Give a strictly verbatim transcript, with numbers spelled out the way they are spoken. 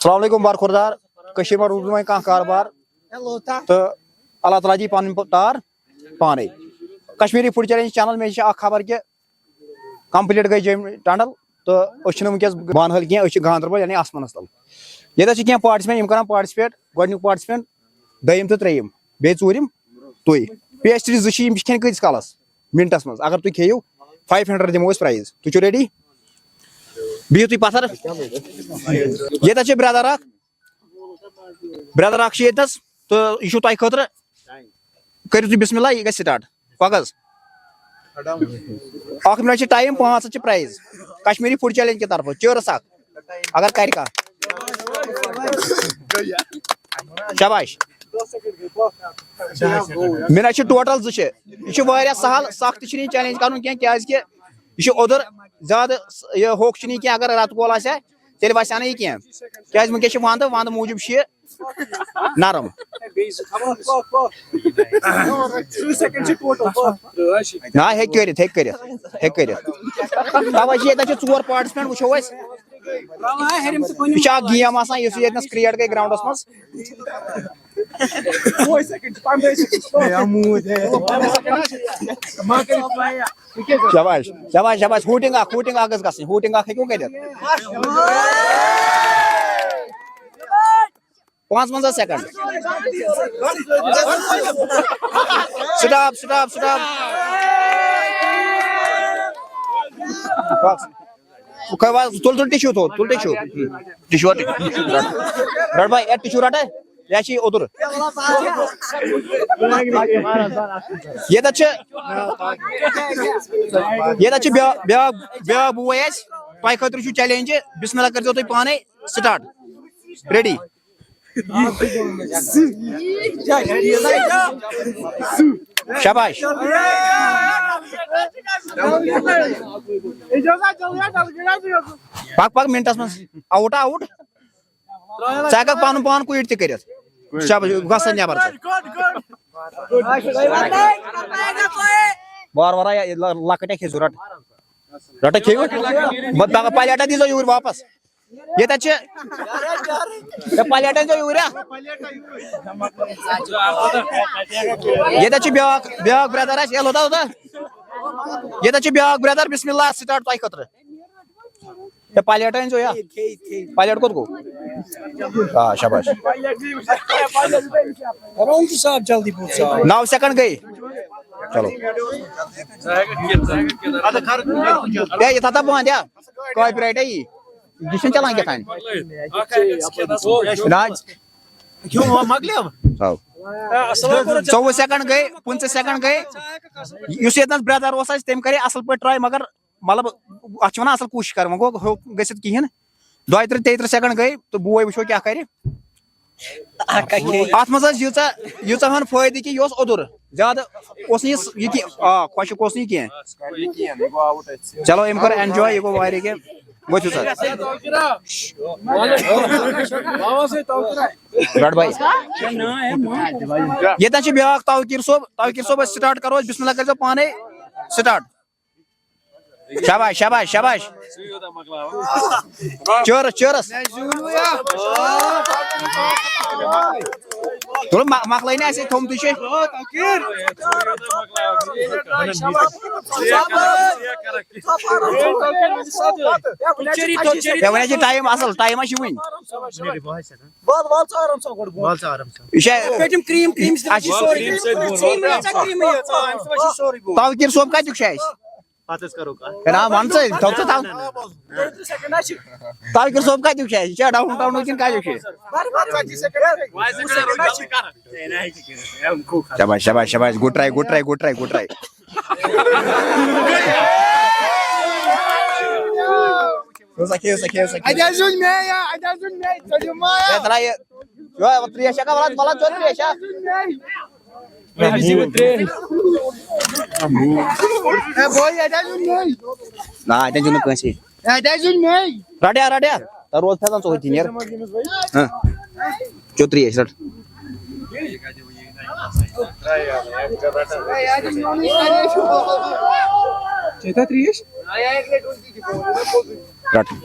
السلام علیکم برخوردار۔ کٔشیٖرِ منٛز روٗد نہٕ وۄنۍ کانٛہہ کاربار۔ تہٕ اللہ تعالیٰ دی پنٕنۍ پ-، تار پانے۔ کشمیٖری فوڈ چیلنج چینل، مےٚ چھِ اکھ خبر کہِ کمپلیٖٹ گٔے جیٚمۍ ٹنڈل، تہٕ أسۍ چھِنہٕ وٕنکیٚس بانہل کینٛہہ، أسۍ چھِ گاندربل، یعنی آسمانس تل۔ ییٚتٮ۪تھ چھِ کینٛہہ پارٹسپینٹ، یِم کران پارٹسپیٹ، گۄڈٕنیُک پارٹسپینٹ، دوٚیِم تہٕ ترٛیٚیِم، بیٚیہِ ژوٗرِم تُہۍ۔ پیسٹری زٕ چھِ، یِم چھِ کھٮ۪نۍ کۭتِس کالس؟ منٹس منٛز۔ اگر تُہۍ کھیٚیِو، فایو ہنڈرڈ دِمو أسۍ پرایز۔ تُہۍ چھِو ریڈی؟ بِہِو تُہۍ پتھر۔ ییٚتٮ۪تھ چھِ برٛدر اکھ، برٛدر اکھ چھُ ییٚتنَس، تہٕ یہِ چھُ تۄہہِ خٲطرٕ۔ کٔرِو تُہۍ بسم اللہ، یہِ گژھِ سٹارٹ۔ پکھ حظ۔ اکھ منٹ چھِ ٹایم، پانٛژھ ہتھ چھِ پرایز۔ کشمیٖری فوڈ چیلنج کہِ طرفہٕ چٲرٕس اکھ، اگر کرِ کانٛہہ۔ شاباش۔ منٹ چھِ ٹوٹل زٕ چھِ۔ یہِ چھُ واریاہ سہل، سخ تہِ چھُنہٕ یہِ چیلنج کرُن کینٛہہ، کیازِ کہِ یہِ چھُ اوٚدُر، زیادٕ س-، یہِ ہوٚکھ چھُنہٕ یہِ کینٛہہ۔ اگر رتہٕ کول آسہِ ہا، تیٚلہِ وسہِ ہا نہٕ یہِ کینٛہہ، کیازِ وٕنکیٚس چھِ ونٛدٕ، ونٛدٕ موٗجوٗب چھِ یہِ نرم۔ نہ، ہیٚکہِ کٔرِتھ، ہیٚکہِ کٔرِتھ، ہیٚکہِ کٔرِتھ۔ تَوَے چھِ ییٚتٮ۪تھ چھِ ژور پارٹسپینٹ، وٕچھو أسۍ۔ یہِ چھِ اکھ گیم آسان، یُس ییٚتنَس کریٹ گٔے گراؤنڈَس منٛز۔ شاباش، شاباش، شاباش، ہوٗٹِنگ اکھ، ہوٗٹِنگ اکھ گٔژھ گژھٕنۍ، ہوٗٹِنگ اکھ ہیٚکِو کٔرِتھ۔ پانٛژوَنٛزاہ سیکنڈ۔ Stop, stop, stop. بس۔ تُل، تُل ٹِشوٗ تھوٚد، تُل ٹِشوٗ۔ ٹِشوٗ، رٹ۔ رٹ بھائی، اے ٹِشوٗ رٹ، اے۔ یہِ چھِ اوٚدُر۔ ییٚتٮ۪تھ چھِ، ییٚتٮ۪تھ چھِ بیا-، بیٛاکھ، بیٛاکھ بوے اَسہِ۔ تۄہہِ خٲطرٕ چھُ چیلنج۔ بسم اللہ کٔرۍزیو تُہۍ پانَے۔ سٹارٹ۔ ریڈی۔ شاباش۔ پک پک منٹس منٛز۔ Out, out. ژٕ ہٮ۪ککھ پنُن پان کویٹ تہِ کٔرِتھ۔ شاباش، گژھ سا نٮ۪بر ژٕ۔ وار وار، یہِ لۄ-، لۄکٕٹۍ اکھ کھیٚیہِ ضروٗرت۔ رٹا کھیٚیِو۔ بہٕ دَپہٕ پلیٹا دیٖزیو یوٗرۍ واپس۔ ییٚتٮ۪تھ چھِ، ہے، پلیٹ أنۍزیو یوٗرۍ، ہا۔ ییٚتٮ۪تھ چھِ بیٛاکھ، بیٛاکھ برٛدر اَسہِ، ہے، لوٚتا، لوٚتا۔ ییٚتٮ۪تھ چھِ بیٛاکھ برٛدر، بسم اللہ، سٹارٹ تۄہہِ خٲطرٕ۔ ہے، پلیٹ أنۍزیو، یا۔ پلیٹ کوٚت گوٚو؟ آ، شاباش۔ رونق صاحب، جلدی پوٚت صاحب۔ نَو سیکنڈ گٔے۔ چلو۔ ہے، یہِ تھاو تھاو بنٛد، یا۔ کاپی رایٹ ہے یی۔ یہِ چھُنہٕ چلان کیٛاہ تام۔ نہ حظ۔ تھاو۔ ژوٚوُہ سیکنڈ گٔے، پٕنٛژٕہ سیکنڈ گٔے۔ یُس ییٚتنَس برٛدر اوس اَسہِ، تٔمۍ کَرے اَصٕل پٲٹھۍ ٹراے، مگر مطلب، اَتھ چھِ وَنان اَصٕل کوٗشِش کَرٕنۍ، وۄنۍ گوٚو ہیوٚک گٔژھِتھ کِہیٖنۍ۔ دۄیہِ ترٛےٚ، تیٚیہِ ترٛےٚ سیکنڈ گٔے تہٕ بوے وٕچھو کیٛاہ کَرِ۔ اَتھ منٛز ٲس ییٖژاہ، ییٖژاہ ہن فٲیدٕ کہِ یہِ اوس اوٚدُر۔ زیادٕ اوس نہٕ یہِ س-، یہِ کہِ-، آ، خۄشک اوس نہٕ یہِ کینٛہہ۔ چلو، أمۍ کوٚر enjoy، یہِ گوٚو واریاہ کینٛہہ۔ ؤتھِو سا۔ رٹ بھائی۔ ییٚتٮ۪ن چھِ بیٛاکھ توقیٖر صٲب۔ توقیٖر صٲب، أسۍ start کرو، أسۍ بسم اللہ کٔرۍزیو پانے start۔ شاباش، شاباش، شاباش۔ Chairs, chairs. تُل، مۄ-، مۄکلٲے نہٕ اَسہِ تھوٚمتُے چھُ۔ ہے، وۄنۍ حظ چھِ ٹایم اَصٕل، ٹایم حظ چھِ وٕنہِ۔ وَل، وَل ژٕ آرام سان گۄڈٕ بۄن۔ وَل ژٕ آرام سان۔ یہِ چھا پٔتِم cream، cream سۭتۍ اَسہِ چھِ سورُے۔ Cream سۭتۍ بۄن۔ Cream یٲژ آسان، تَمہِ سۭتۍ چھِ سورُے بۄن۔ توقیٖر صٲب کَتیُک چھُ اَسہِ؟ پَتہٕ حظ کَرو کَتھ۔ ہے، نہ، وَن ژٕ، تھاو ژٕ تھاو۔ توقیٖر صٲب کَتیُک چھُ اَسہِ؟ یہِ چھا down town کِنہٕ کَتیُک چھُ؟ شاباش، شاباش، شاباش۔ Good try، good try، good try، good try۔ کھیٚیِو سا، کھیٚیِو سا، کھیٚیِو سا، کھیٚیِو سا۔ اَتہِ حظ زیوٗن مےٚ، یا، اَتہِ حظ زیوٗن مےٚ، ژٕ دِمہٕ ما، یا۔ ہے، ترٛاو یہِ۔ یو، ترٛیش چھَکھا وَلان، وَلان، چیٚو ترٛیش، ہا؟ ہے، بوے، اَتہِ حظ زیوٗن مےٚ۔ نہ، اَتہِ حظ زیوٗن نہٕ کٲنٛسے۔ ہے، اَتہِ حظ زیوٗن مےٚ۔ رَٹ یا، رَٹ یا۔ تَلہٕ روز فیضان ژوٚہَے تہِ نیر۔ ہاں۔ چیٚو ترٛیش، رَٹ۔ چیٚتھا ترٛیش؟ رَٹ۔